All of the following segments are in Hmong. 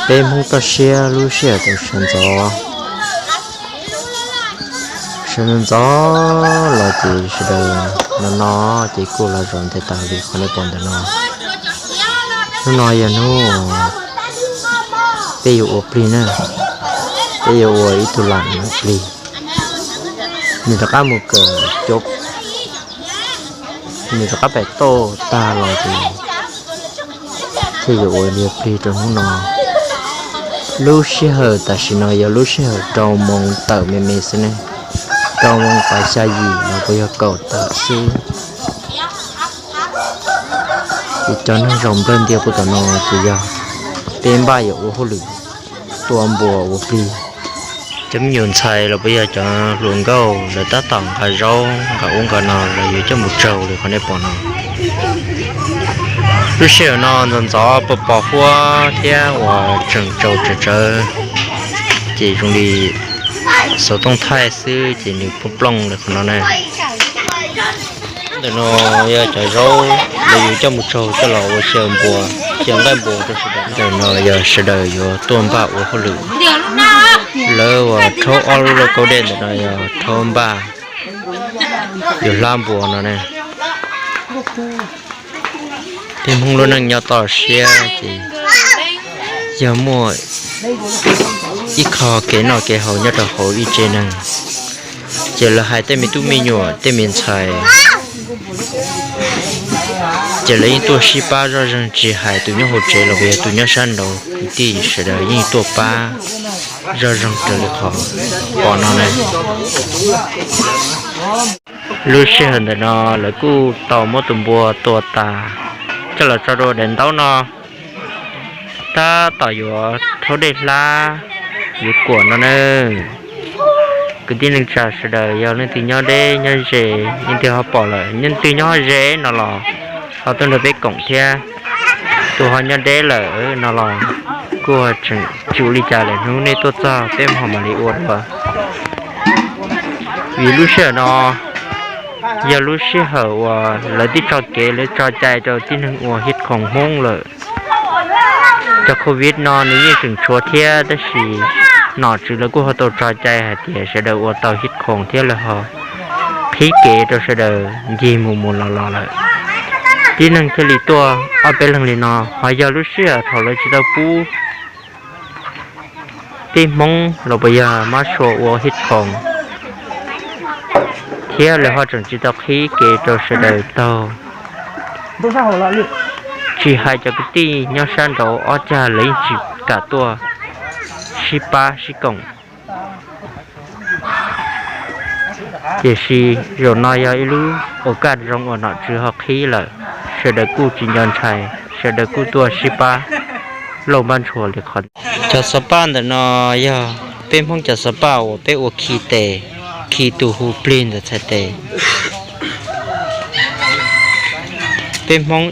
Peb Hmoob toj siab lub sij hawm tau sawv ntxov, sawv ntxov los ces sawv daws no no ces kuj los zaum ntev tas li qhov nej pom ntawm no. Hnub no yog hnub peb yuav ua plig na, peb yuav ua ib tug lam ua plig. Nws rov qab mus kawm cov, nws rov qab pem toj tag los ces thiaj yuav ua ib plig rau hnub no. Lub sij hawm tam sim no yog lub sij hawm rau moos tawm me me xwb ne, rau moos pas xya yim los puas yog kaum tawm xwb. Ces cov neeg zaum nplawg ntias puag tom no ces yog peb npaj yuav ua hauj lwm tua npua ua plig. Cov me nyuam ntxhais los puas yog cov hluas nkauj lawv tab tom nqa zaub nqa ub nqa no los yuav coj mus tsaug li qhov nej pom no. Lub sij hawm no ntxov ntxov pos pos huab thiab uas tseem tsaus tsawv tsawv, ces zoo li xov tooj thaij xwb ces nws plooj plooj li qhov no na. Ntawm no yog cov zaub lawv yuav coj mus tsaug coj los ua xyaw npua, xyaw nqaij npua rau sawv daws. Ntawm no yog sawv daws yuav tuaj npaj ua hauj lwm. Lawv uas rhaub ob lub lauj kaub dej ntawm no yog rhaub npaj yuav hlab npua no ne. Peb Hmoob lub neej nyob toj siab ces yog muaj ib qho kev noj kev haus nyob rau hauv ib tsev neeg, ces lawv hais tej me tub me nyuam tej me ntxhais, ces lawv yeej tuaj sib pab zoj zeeg, tsis hais tus nyob hauv tsev los yog tus nyob sab nraud, kwv tij sawv daws yeej tuaj pab zoj zeeg raws li qhov pom no na. Lub sij hawm ntawm no lawv kuj tau muab tus npua tua tas coj los tso rau daim ntaub no, tab tom yuav rhaub dej hlab yuav kuam no na. Kwv tij neej tsa sawv daws yog leej twg nyob deb nyob ze, leej twg ho pom lawm, leej twg nyob ze no los ho tuaj nrog peb koom thiab. Tus ho nyob deb lawm no los kuj tseem tsis ua li cas lawm, hnub nej tuaj txog peb ho mam li ua dua. Vim lub sij hawm no yog lub sij hawm uas lawv twb tso kev lawv tso cai rau tib neeg ua hib khoom Hmoob lawm. Cov covid no nws yeej tseem tshuav thiab, tab sis nom tswv lawv kuj ho tau tso cai hais tias sawv daws ua tau hib khoom thiab lawv ho qhib kev rau sawv daws ncig mus mus los los lawm. Tib neeg thiaj li tuaj ob peb leeg li no, ho yog lub sij hawm thaum lawv tsis tau pub tib Hmoob los puas yog mab sua ua hib khoom thiab lawv ho tseem tsis tau qhib kev rau sawv daws taug. Tsis hais cov kwv tij nyob sab nraud ob cag lawv yeej tsis kam tuaj sib pab sib koom. Tiam sis zaum no yog ib lub ua kaj zoo uas nom tswv ho qhib lawm, sawv daws kuj tsis nco ntshai, sawv daws kuj tuaj sib pab lauj npab ntshua li qhov. Cov xov paj ntawm no yog peb Hmoob cov xov paj uas peb ua khi tes, khi tus hu plig ntawm txhais tes. Peb Hmoob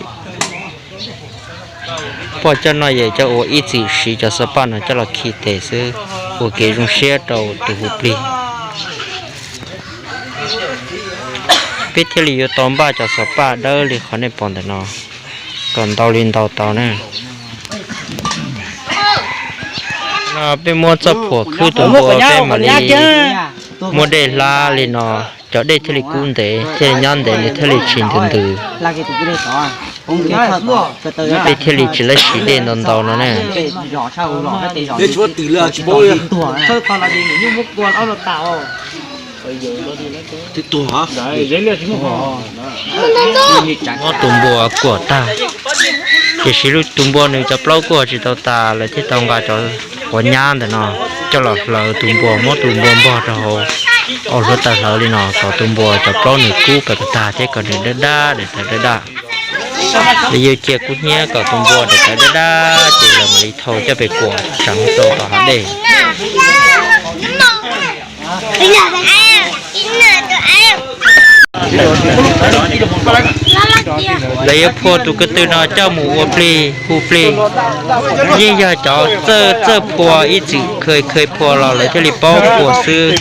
poj coj noj yawm coj ua ib txwm siv cov xov paj no coj los khi tes xwb, ua kev zoo siab rau tus hu plig. Peb thiaj li yuav tau npaj cov xov paj dawb li qhov nej pom ntawm no kom ntau li ntau tau na. No peb muab txoj phuam khwb tus npua peb mam li muab dej hlab li no, cov dej thiaj li kub ntev thiaj li nyob ntev, nws thiaj li tsis ntws ntws. Peb thiaj li tsis lab siv dej ntau ntau no ne. Muab tus npua kuam tag, tiam sis lub tus npua nws cov plaub kuj tsis tau tas, lawv thiaj tau nqa cov quav nyab ntawm no coj los hlawv tus npua, muab tus npua npog rau hauv hauv hluav taws hlawv li no kom tus npua cov plaub nws kub pes kom tag thiab kom nws dawb dab daim tawv dawb dab. Lawv yuav cia kub hnyiab kom tus npua daim tawv dawb dab ces lawv mam li thau coj pem kuam tseev rau tom hav dej. Lawv yuav phua tus ko tw no coj mus ua plig hu plig. Yeej yog cov txawj txawj phua ib txwm kha kha phua los lawv thiaj li paub phua xwb.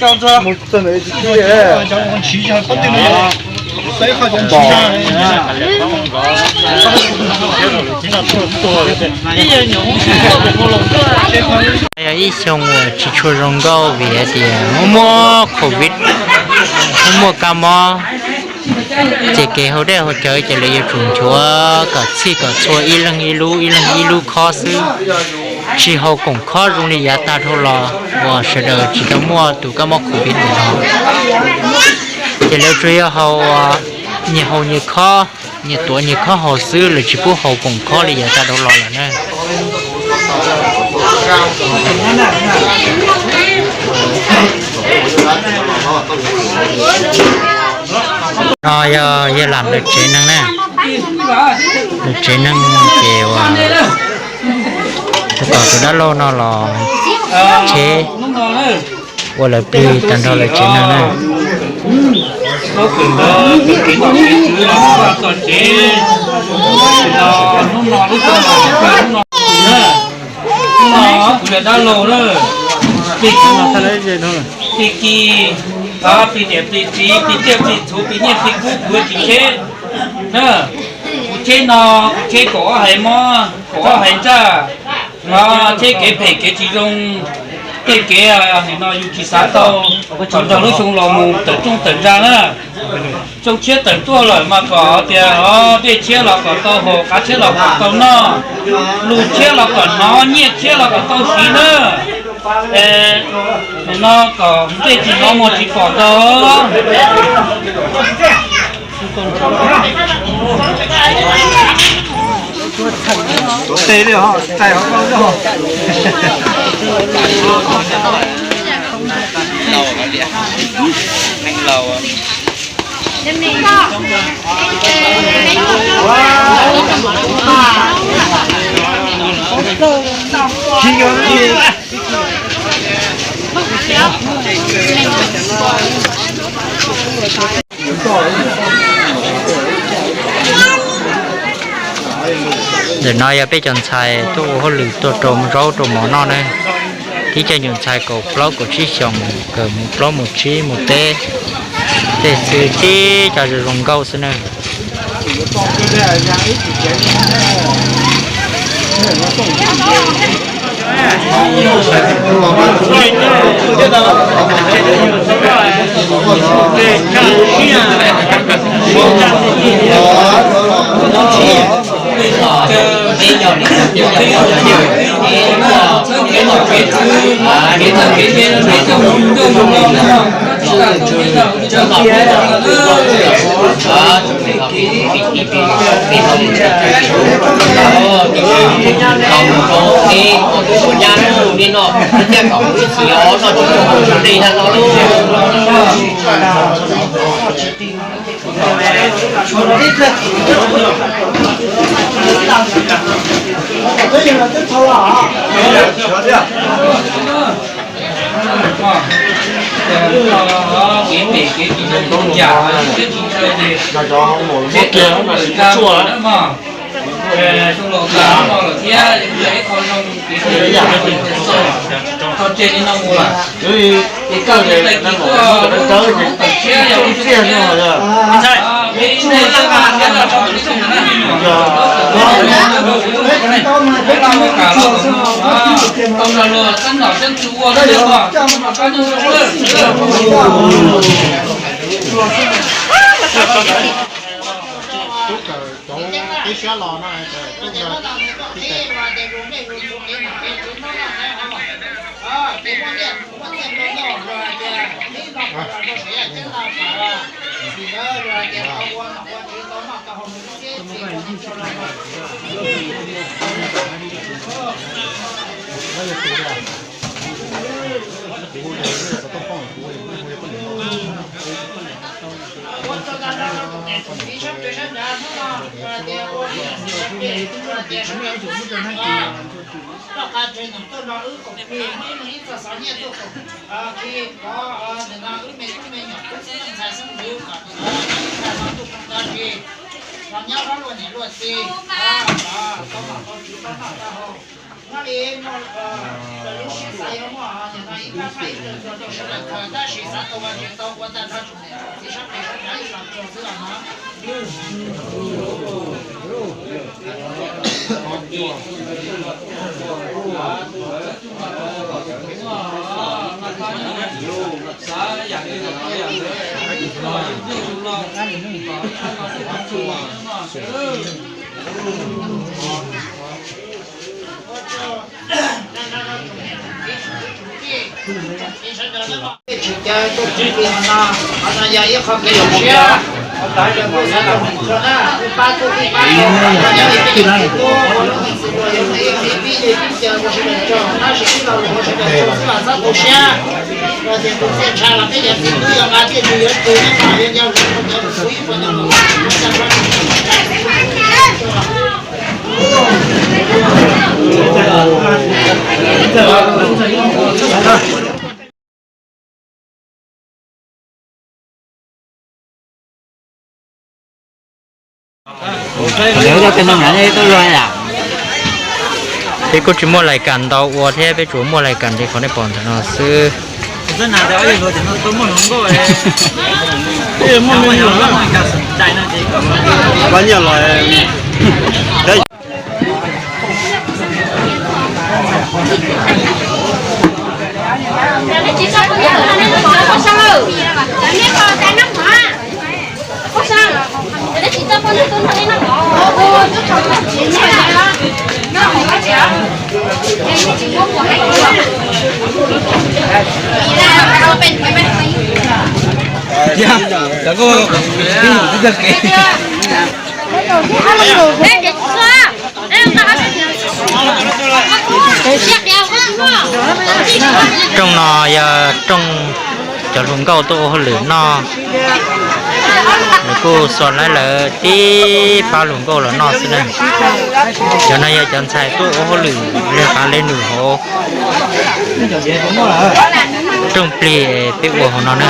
Yog ib xyoo uas tsis tshua zoo nkauj vim hais tias muaj covid, muaj kab mob, ces kev haus dej haus cawv ces lawv yuav tsum nchuav kom txhij kom txhua ib leeg ib lub ib leeg ib lub khob xwb, tsis haus koom khob zoo li yav tag dhau los uas sawv daws tsis tau muaj tus kab mob covid ntawm no. Ces lawv tsuas yog haus, nyias haus nyias khob, nyias tuav nyias khob haus xwb, lawv tsis pub haus koom khob li yav tag dhau los lawm na. No yog yawg lam lawv tsev neeg na, lawv tsev neeg ces uas tus tom tus dab laug no los tsheb ua lawv plig tag nrho lawv tsev neeg na. Plig kis, plig niam plig txiv, plig tsiaj plig txhu, plig nyiaj plig kub, kuv tsis tsheb na. Kuv tsheb no, kuv tsheb kaum ob haiv mob, kaum ob haiv ntsaj, tsheb kev phem kev tsis zoo, tej kev nim no yus tsis xav tau, thaum nrog lub xyoo los mus tawm rooj tawm ntsa na. Xyoo tshiab tawm tuaj lawm mas kom tias dej tshiab los kom tau haus, qav tshiab los kom tau noj, lus tshiab los kom hnov, nyiaj tshiab los kom tau siv na. Nim no kom ntsej tsis hnov muag tsis pom tau. Ntawm no yog peb cov ntxhais tuaj ua hauj lwm tuaj rau zaub rau mov noj ne. Tib co nyuam ntxhais kaum plaub kaum tsib xyoos, kaum mus plaub mus tsib mus peb, tej xwb tib co zoo zoo nkauj xwb na. Roj qab tseg nws tuaj nrog wb koom plig, wb ib txoj xov nyiaj tuaj koom plig, kov nim no wb me tub me nyuam tub xeeb ntxhais xeeb ntxwv kom nim no ib tag no tuaj koom tag zis, los nyob qab luaj niam luaj txiv, tau nom tau tswv tau noj tau haus. Nyob li muaj lub siab xav yuav muaj nim no ib pab pab ib tug txhua rau sawv daws khaws, tab sis xav tau ua tsis tau ua tag nrho tsoom niam tsoom txiv sab pem sab nrad ib los. Tsis caw tuaj txog li no, qhov no yog ib qho kev zoo siab. Kuv pab txhua tus, pab txhua tus, nyob li peb yog tub, ua lub neej txwj laug yuav ib pib yog ib pib caw ua sawv daws tsaug, tab sis ib lo lus ua sawv daws tsaug xwb los txhob tu siab. Yog tias tus txiaj ntsha los peb cov txiv tub yuav nqa thiaj tsis yuav tus nyob no yuav nco tus tus ib qho no los ua txaj Peb kuj tsis muaj lais kam ntau ua thiab, peb tsuas muaj lais kam li qhov nej pom ntawm no xwb. Rooj no yog rooj cov hluas nkauj tuaj ua hauj lwm noj. Nws kuj xuas lawv tib pab hluas nkauj los noj xwb na. Cov no yog cov ntxhais tuaj ua hauj lwm li qav li num hauv rooj plig peb ua hauv no na.